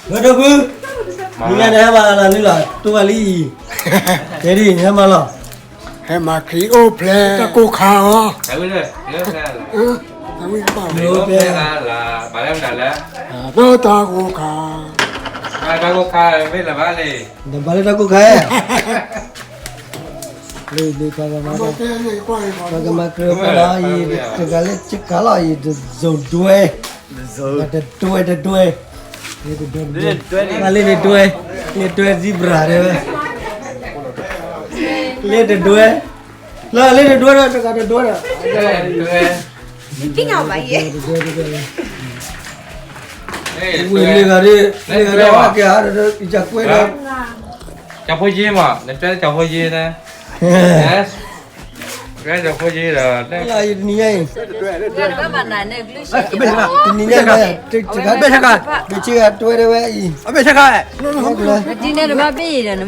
လၢဒိၣ်ဖု, မုၢ်နၤန့ၣ်ဟဲမၤလီၤနုာ်လီၤ တိၢ်ဝဲလံအံၤ, ကဲဒ်ဟဲမၤလီၤ, ဟဲမၤခရံာ်အိၣ်ဖျဲၣ်တၢ်ကိၢ်ခါအီၤ, တၢ်ကိၢ်ခါ, တၢ်ကိၢ်ခါ, လၢပှၤကမၤကြၢးပှၤလီၤအံၤ တဂၤလၢကကးလီၤအံၤ တစုံတွဲ, တတွဲတတွဲ, လၢတတွဲ, လၢတတွဲ zebra တဲဝဲ, လၢတတွဲ, လၢလၢတတွဲဒီး တဂၤတတွဲဒီး, ဝံၤလၢဂၤဒ်, လၢဂၤဒ်ဝဲက့ၤဧါ, ယကွဲဒီး, ကၠီဖိယ့မး နတဲကၠီဖိယ့န့ၣ်, ကၠီဖိယ့ဒီး, တနံၤညါအံၤ, တနံၤညါ, ဘ့ၣ်ဆ့ကၤတွဲတဲဝဲအံၤ, ဒ်န့ၣ်နဘၣ်ဘ့ၣ်အံၤဒီး နမ့ၢ်ဘၣ်ဘ့ၣ်အံၤ, အိၣ်ဖျဲၣ်ဒီးနဘၣ်ဘ့ၣ်လီၤကီၢ်နီၤအံၤ,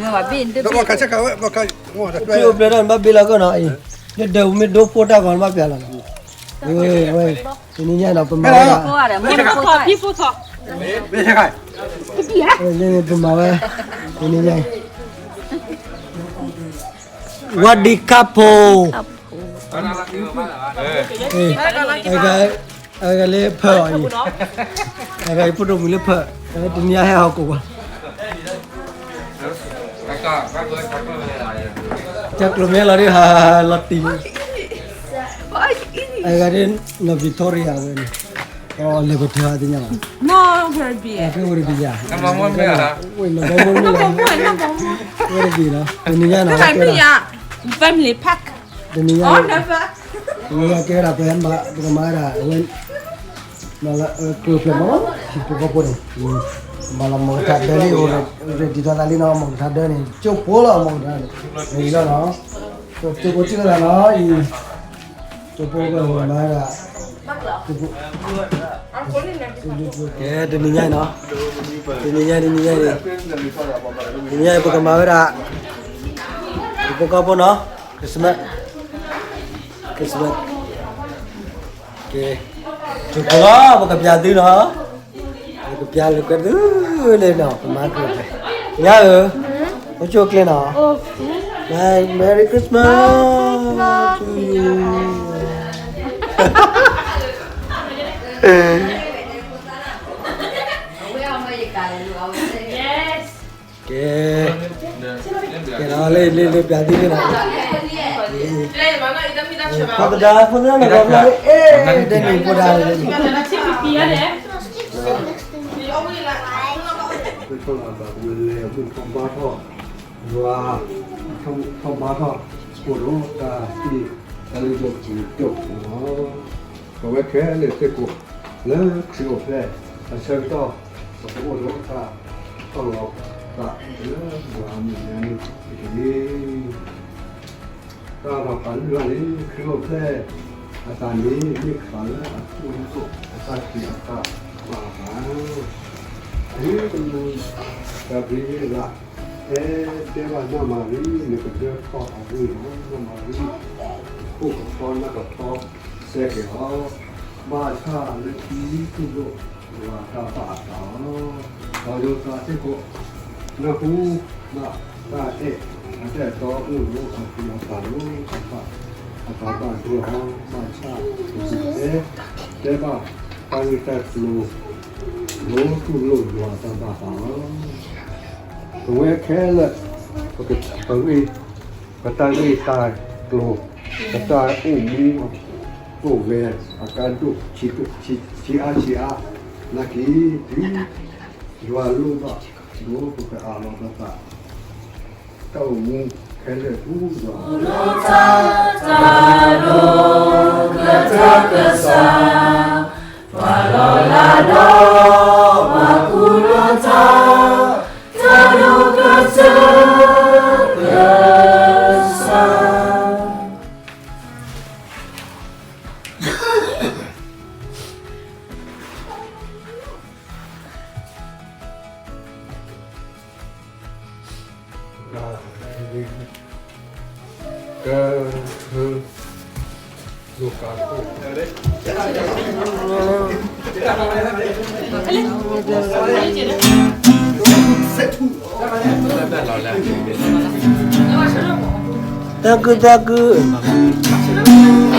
လၢဒၢးမ့ၢ်ဒိဖိတၢ်ဂီၤနဘၣ်ပျဲလီၤ, ဝဲ, တနံၤညါနီၤ ပမၤဝဲဒၣ်, ပမၤဝဲ, တနံၤညါအံၤ ဝါဒံခါဖိ, အဂၤလၢဖၢအီၤအံၤ, အဂၤအံၤဖိဒိၣ်မုၣ်လၢဖၢ, တနံၤညါဟဲဟီၣ်ကိၣ်ဘၣ်, တၢ်ကျိၤမ့ၢ်လီၤဒ်ဟးလီၤတံၢ်, အဂၤဒ်နီၢ် Victoria ဝဲန့ၣ်, လဲၤကထၢအသ့ၣ်ညါဘၣ်, ကဝဲတဘံၣ်ယၤ, ဝဲတဘံၣ်လီၤ, တနံၤညါနီၤ, family pack, တနံၤညါ, တနံၤညါကဲဝဲဒၣ်ပှဲၤမး ပကမၤဝဲဒၣ်ဝဲ, ကျိၤဖျဲၣ်မး, ဟံၣ်ဖိဃီဖိန့ၣ်, မၤလီၤမီၢ်ကထါဒၢလံ, အိၣ်ဒံးထီၣ်သးလံနီၤ, မီၢ်ကထါဒၢန့ၣ် ကၠိဖိလီၤ မီၢ်ကထါန့ၣ်, လီၤနီၤ, ကၠိဖိကၠိလၢနီၤအံၤ, ကၠိဖိကမၤဝဲဒၣ်, ကဲ တနံၤညါအံၤနီၤ, တနံၤညါ တနံၤညါအံၤ, တနံၤညါအံၤ ပကမၤဝဲဒၣ်, ဟံၣ်ဖိဃီဖိနီၤ, Christmas, Christmas, ကဲ, ကၠိဖိလီၤ ပကပျးသုနီၤ, ပကပျးလၢကွဲသုလၢနီၤ, ပမၤကျိၤဖဲ, ညါဧၢ, အိၣ်ကၠိကျဲနီၤ, Merry Christmas to you. ကဲ, ကဲနီၤ လၢလၢပျးသုလၢနီၤ, ဖိသဒါ ဖိသဒါန့ၣ် ကီၢ်ဖျါလၢ အဲၣ် ဒဲန့ၣ်ဖိဒါန့ၣ် သ့ၣ်ခီလၢအသးပကလဲၤအမုၢ်ထီၣ်ဘါထီၣ်, ယွၤ, ထီၣ်ဘါထီၣ်, အိၣ်ဒီးတၢ်စံးတၢ်လၢယိၣ်ပူၤကၠိၣ်ပူၤလီၤ. ပဝဲခဲလၢာ်စ့ၢ်ကီး လၢခရံာ်အိၣ်ဖျဲၣ်အဆၢကတီၢ် ပကအိၣ်ဒီးတၢ်အၢၣ်လီၤသးလၢယွၤအမံၤညါန့ၣ်တက့ၢ်. တၢ်ဘၣ်ဃးလုၢ်လၢ်န့ၣ် ခရံာ်အိၣ်ဖျဲၣ်အသးန့ၣ် မ့ၢ်ကပၤလၢအထူၣ်အယိာ်အတၢ်ဖံးအသးဘၣ်အသး, တုၤတမူတဘျီလၢ် တဲတဲဘၣ်နီၢ်မၤရံ နကဒၢထီၣ်အဂ့ၢ်လီၤ. နီၢ်မၤရံ အိၣ်ကဖီနၢ်ကဖီစဲက့ၤအီၤ, ဘၣ်ဆၣ်လၢခံတူၢ်လိာ်ယွၤတၢ်ဘၣ်အသးလီၤ. ဒီးယိၤသးစ့ၢ်ကီး နၢ်ဟူဘၣ်တၢ်အဲၣ်အတၢ်တီအိၣ်လၢအပူၤအသးလီၤ. အသးဘၣ်ဒိလီၤ. ဘၣ်ဆၣ်တစဲး တဲဘၣ်တၢ်ဂ့ၢ်တၢ်ကျိၤ ဒီးတူၢ်လိာ်ယွၤတၢ်ဘၣ်အသးလီၤ. ပဝဲခဲလၢာ် ပဂ့ၢ်, ပတၢ်ဂ့ၢ်တၢ်ကျိၤ, ပတၢ်အိၣ်မူ, အိၣ်ဂဲၤအကါဒိၣ်, ဆံးအါဆံးအါ, နာ်က့ၤတုၤ ယွၤလိၣ်ဘၣ်, ဒီးပကအးလီၤပသး, တၢ်အိၣ်မူခဲလၢာ်ပူၤလီၤ. တၢ်ဒိၣ်ကတၢၢ်ကစၢ်, ပှၤလီၤလးဒီး ပှၤကူၣ်လိာ်တၢ်, တၢ်ဒိၣ်ကတၢၢ်ကစၢ်. က တၢ်ကုၢ်တၢ်ကုၢ်, တၢ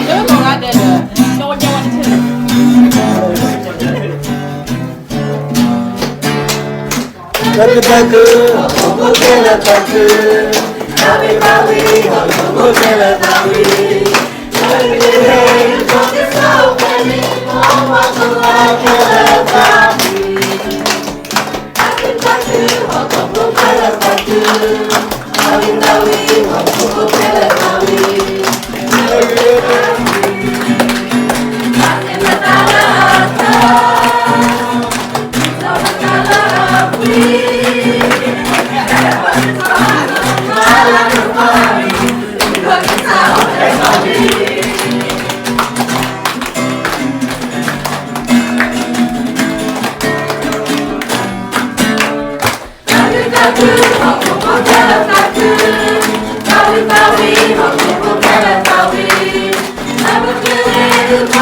်ကုၢ်တၢ်ကုၢ်, တၢ်ဘံၣ်တၢ်ဘံၣ်, ဟီၣ်ခိၣ်ဖိခဲလၢာ်သးဝံၣ်, တၢ်ဘံၣ်တၢ်ဘံၣ်, ဟီၣ်ခိၣ်ဖိခဲလၢာ်သးဝံၣ်, တၢ်ဘံၣ်တၢ်ဘံၣ်, ဟီၣ်ခိၣ်ဖိခဲလၢာ်သးဝံၣ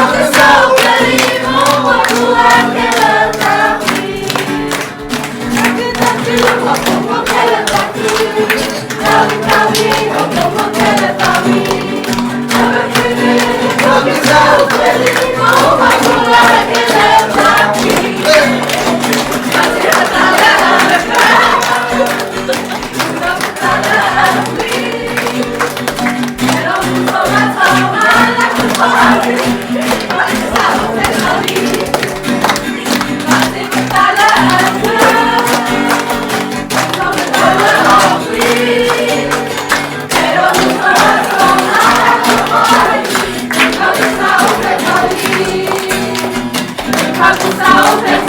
်, တၢ်ဘံၣ်တၢ်ဘံၣ်,